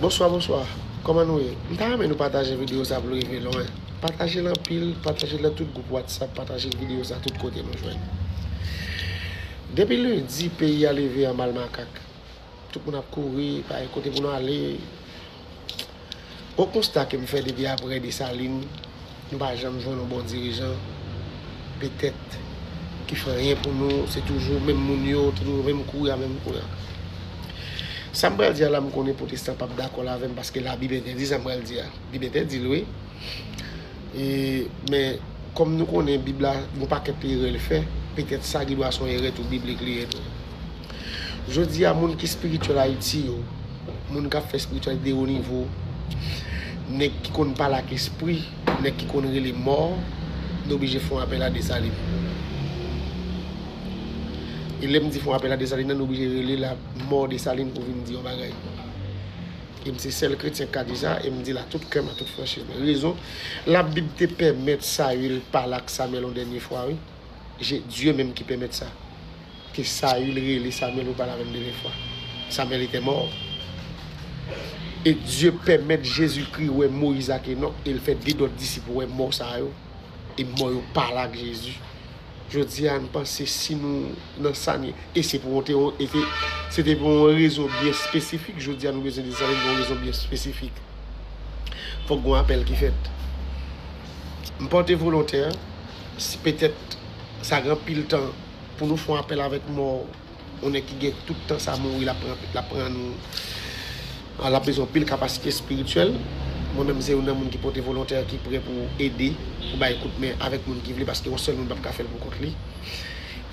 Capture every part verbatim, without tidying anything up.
Bonswa, bonswa. Kòman nou ye? M ta renmen nou pataje videyo sa pou l rive lwen. Pataje l anpil, pataje l nan tout gwoup WhatsApp, pataje videyo sa tout kote nou jwenn. Depi lendi, peyi a leve an mal makak. Tout moun ap kouri, pa gen kote pou nou ale. Yon konsta ke m fè depi apre Desalin, nou pa janm jwenn yon bon dirijan. Petèt ki fè anyen pou nou, se toujou menm moun yo, toujou menm kouri a, menm kouri a. Sa m pral di a la, m konnen pwotestan p ap dakò l avè m paske Labib entèdi sa m pral di a. Bib entèdi l, wi. E, men, kòm nou konnen Bib la, yon pakèt erè l fè, petèt sa gen dwa se yon erè tou biblik li ye tou. Jodi a, moun ki espirityèl Ayiti yo, moun k ap fè espirityalite de wo nivo, nèg ki konn pale ak espri, nèg ki konn rele mò, nou oblije fè yon apèl a Desalin. E lè m di fè yon apèl a Desalin nan, nou oblije rele la mò Desalin pou vin di yon bagay. E m se sèl kretyen k ka di sa, e m di l a tout kè m, a tout franchiz mwen. Rezon, Labib te pèmèt Sayil pale ak Samyèl yon dènye fwa, wi. Je- Dye menm ki pèmèt sa. Ke Sayil rele Samyèl pou pale avè m dènye fwa. Samyèl etè mò. E Dye pèmèt Jezikri wè Moyiz ak Enòk, e l fè de dòt disip wè mò sa yo. E mò yo pale ak Jezi. Jodi a, m panse si nou nan sa n ye, e se pou yon te, e te, se te pou yon rezon byen espesifik, jodi a nou bezwen Desalin pou yon rezon byen espesifik. Fòk gen yon apèl ki fèt. M pòte volontè, si petèt sa gen anpil tan pou nou fè yon apèl avèk mò, yon nèg ki gen tout tan sa mouri, l ap pran, l ap pran nou, l ap bezwen anpil kapasite espirityèl. Mwen menm se youn nan moun ki pòte volontè ki prè pou ede, pou bay kout men avèk moun ki vle, paske yon sèl moun p ap ka fè l pou kont li.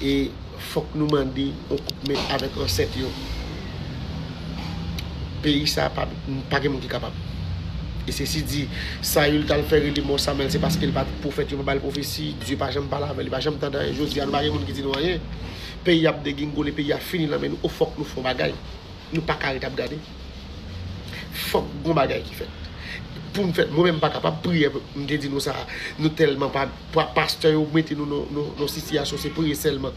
E fòk nou mande yon kout men avèk ansèt yo. Peyi sa pa, pa gen moun ki kapab. E se si di Sayil t al fè rele mò Samyèl, se paske l pa t pwofèt, yo pa ba l pwofesi, Dye pa janm pale avè l, li pa janm tande anyen. Jodi a, nou pa gen moun ki di nou anyen. Peyi a ap degingole, peyi a fini nan men nou. O, fòk nou fè yon bagay. Nou pa ka ret ap gade. Fòk gon bagay ki fèt. Pou m fèt, mwen menm m pa kapab priye, m te di nou sa, nou tèlman pa, pa, pastè yo mete nou nan, nan, nan sitiyasyon, se priye sèlman.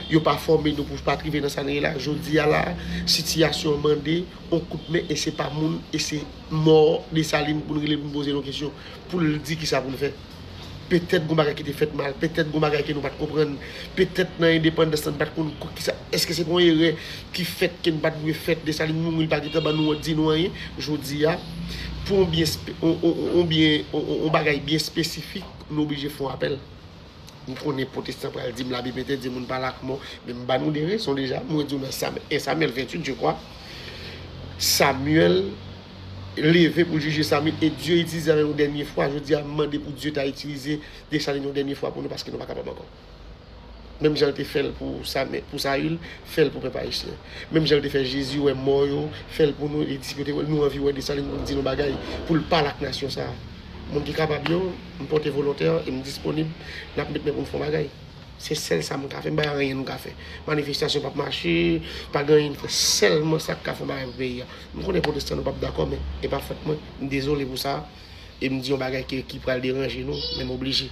Yo pa fòme nou pou pa t rive nan sa n ye la. Jodi a la, sitiyasyon an mande yon kout men, e se pa moun, e se mò Desalin pou n rele, pou n poze l yon kesyon, pou l di kisa pou n fè. Petèt gon bagay ki te fèt mal, petèt gon bagay ke nou pa t konprann, petèt nan endepandans lan n pa t konn ko- kisa, èske se te yon erè ki fèt ke n pa t dwe fèt, Desalin mouri, l pa gentan ban nou, di nou anyen. Jodi a, pou yon byen, spe- yon, yon, yon, yon byen, yon, yon, yon bagay byen espesifik, nou oblije fè yon apèl. M konnen pwotestan pral di m Labib entèdi moun pale ak mò, men m ba nou de rezon deja. Mwen di w nan Sam- en Samyèl venntuit, je crois, Samyèl leve pou l jije Samyèl, e Dye itilize avè l yon dènye fwa. Jodi a, m mande pou Dye ta itilize Desalin yon dènye fwa pou nou, paske nou pa kapab ankò. Menm jan l te fè l pou Samyèl, pou Sayil, fè l pou pèp ayisyen. Menm jan l te fè Jezi wè mò yo, fè l pou nou, e disip yo te wè l, nou anvi wè Desalin pou l di nou bagay, pou l pale ak nasyon sa a. Moun ki kapab yo, m pòte volontè, e m disponib, n ap met men pou n fè yon bagay. Se sèl sa m ka fè, m pa gen anyen m ka fè. Manifestasyon p ap mache, pa gen anyen m fè. Sèlman sa k ka fè yon bagay pou peyi a. M konnen pwotestan nou p ap dakò, men e pa fòt mwen. M dezole pou sa. E m di yon bagay ki, ki pral deranje nou, men m oblije.